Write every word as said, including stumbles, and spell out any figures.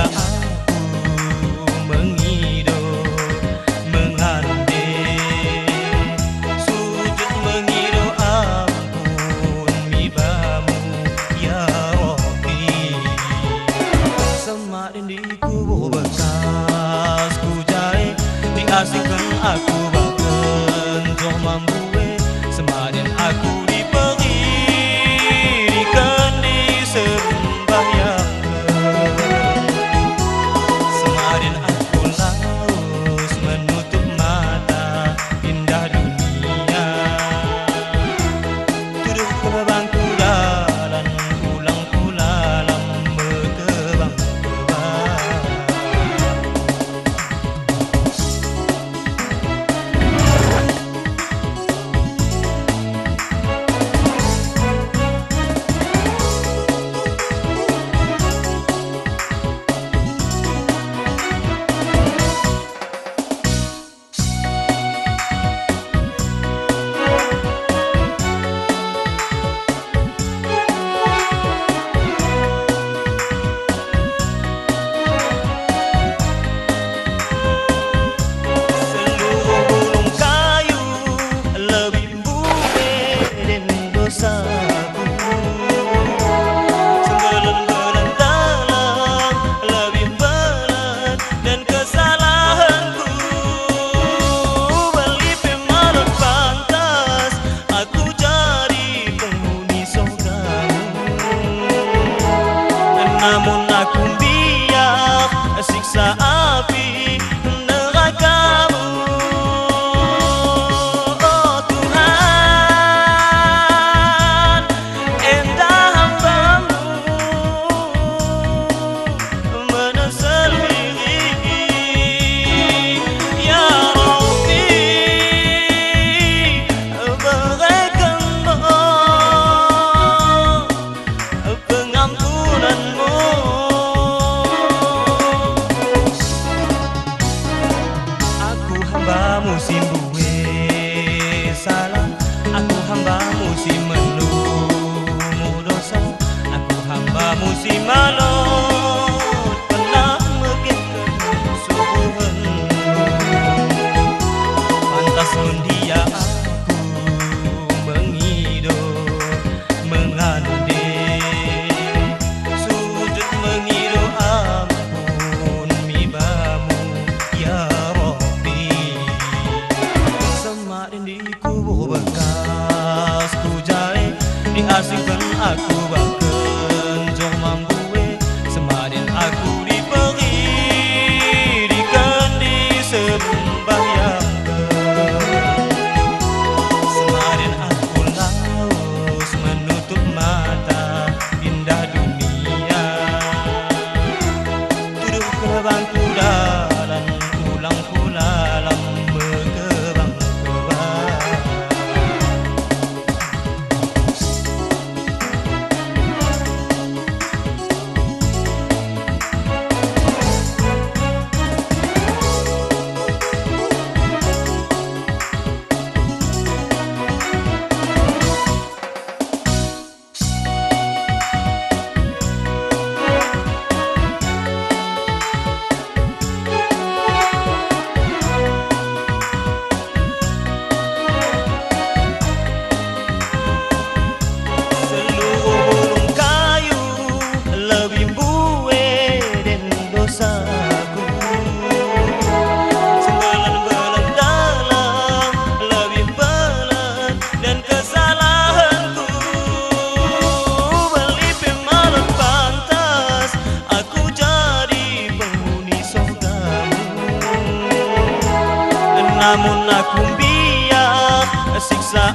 Aku meungido meungandé, sujut meungido ampôn mibamu, ya Rabbi. Seumak di kubu beukas kujai, diasingkan aku bak keuntong mambué, seumaden aku dipeuri dikeue diseumbahyang. Seumaden aku laus meunutup mata, indah dunia. Tudoh keubang kudalan, ulang pula lam meukeubang-keubang. Seuluruh gunong kayu leubeh buet dan dosaku. Seumbeuleuen-beuleuen dalam leubeh beulat dan keusalahanku. Bali pih malot pantas aku jadi peunghuni syeurugamu. Namun aku biak siksa api neurakamu. Oh Tuhan, endah hamba-Mu meunan seuliri. Ya Rabbi, beureukon boh peungampunan-Mu. Aku hamba-Mu sibuet salah, aku hamba-Mu simeunumu dosa, aku hamba-Mu simalot peunah meugét keu subuhan-Mu. Pantas ngon dia aku meungido meungandé, sujut meungido ampôn mibamu, ya Rabbi. Seumaden di kubu beukas kujai, diasingkan aku bak keuntong mambué, seumaden aku dipeuri dikeue diseumbahyang. Seumaden aku laus meunutup mata, indah dunia. Tudoh keubang kudalan, ulang pula lam meukeubang-keubang. Seuluruh gunong kayu leubeh buet dan dosaku. Seumbeuleuen-beuleuen dalam leubeh beulat dan keusalahanku. Bali pih malot pantas aku jadi peunghuni syeuruga-Mu. Namun aku biak siksa